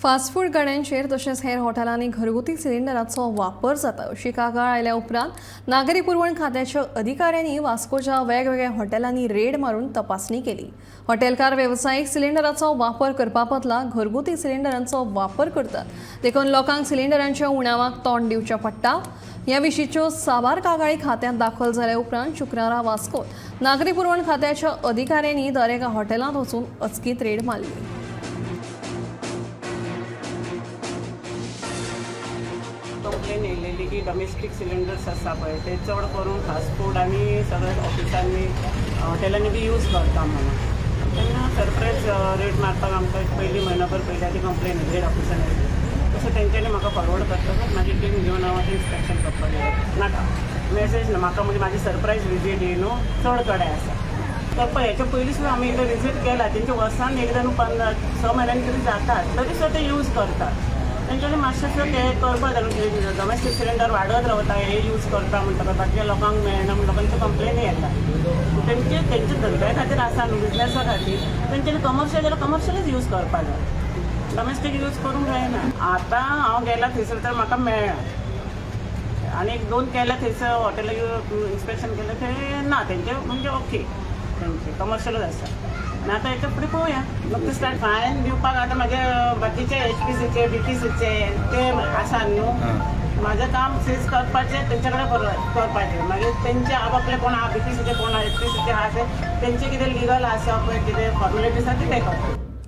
Fast food गाड्यांचेर तशेंच हेर हॉटेलांनी घरगुती सिलिंडराचो वापर जाता अशी कागाळ आयल्या उपरांत नागरी पुरवण खात्याच्या अधिकाऱ्यांनी वास्कोच्या वेगवेगळ्या हॉटेलांनी रेड मारून तपासणी केली. हॉटेलकार वेवसायीक सिलिंडराचो वापर करपा बदला घरगुती सिलिंडरांचो वापर करतात, देखून लोकांक सिलिंडरांच्या उणावाक तोंड दिवचें पडटा. ह्या विशींच्यो साबार कागाळी खात्यांत दाखल जाल्या उपरांत शुक्रारा वास्कोत नागरी पुरवण खात्याच्या अधिकाऱ्यांनी दरेका हॉटेलांत वचून अचकीत रेड मारली. कंप्लेन येयलेली की डॉमेस्टीक सिलिंडर्स आसा पळय, ते चड करून फास्ट फूड आनी सगळ्या ऑफिसांनी, हॉटेलांनी बी यूज करता म्हणून. तेन्ना सरप्रायज रेड मारपाक आमकां पयलीं म्हयनोभर पयलीं ती कंप्लेन हेड ऑफिसान येयली. तशें तेंच्यांनी म्हाका फॉरवर्ड करतकच म्हाजी टीम घेवन हांव आतां इन्स्पेक्शन करपाक गेलें. नाका मेसेज ना म्हाका, म्हणजे म्हाजी सरप्रायज विजीट ही न्हू चड कडेन आसा. तर पळय, हेच्या पयलीं सुद्दां आमी एकदां विजीट केला तेंच्या. वर्सान एकदां न्हू, 15-6 म्हयन्यांनी तरी जातात, तरी सुद्दां ते यूज करतात. तेंच्यांनी मातशें सुद्दां ते करपाक जाय न्हू. डॉमेस्टीक सिलिंडर वाडत रावता, हे यूज करता म्हणटा, बाकीच्या लोकांक मेळना म्हण लोकांच्यो कंप्लेनी येता. तेंचे तेंच्या धंद्या खातीर आसा न्हू, बिजनसा खातीर. तेंच्यांनी कमर्शियल जाल्यार कमर्शियलच यूज करपाक जाय, डॉमेस्टीक यूज करूंक जायना. आतां हांव गेला थंयसर तर म्हाका मेळ्ळा आनी एक दोन केल्या थंयसर हॉटेल इन्स्पेक्शन केलें, ते ना तेंचे, म्हणजे ओके, तेंचे कमर्शियलच आसा. आनी आतां हेच्या फुडें पळोवया. नुकतें स्टार्ट फायन दिवपाक आतां म्हाजे बाकीचे एचपीसीचे, बीपीसीचे ते आसा न्हू. म्हाजें काम सीज करपाचें, तेंचे कडेन करपाचें. मागीर तेंचे आपआपले कोण आहा, बीपीसीचे कोण आहा, एचपीसीचे आहा, ते तेंचे कितें लिगल आसा पळय, कितें फॉर्मेलिटीज आसा, ते करता.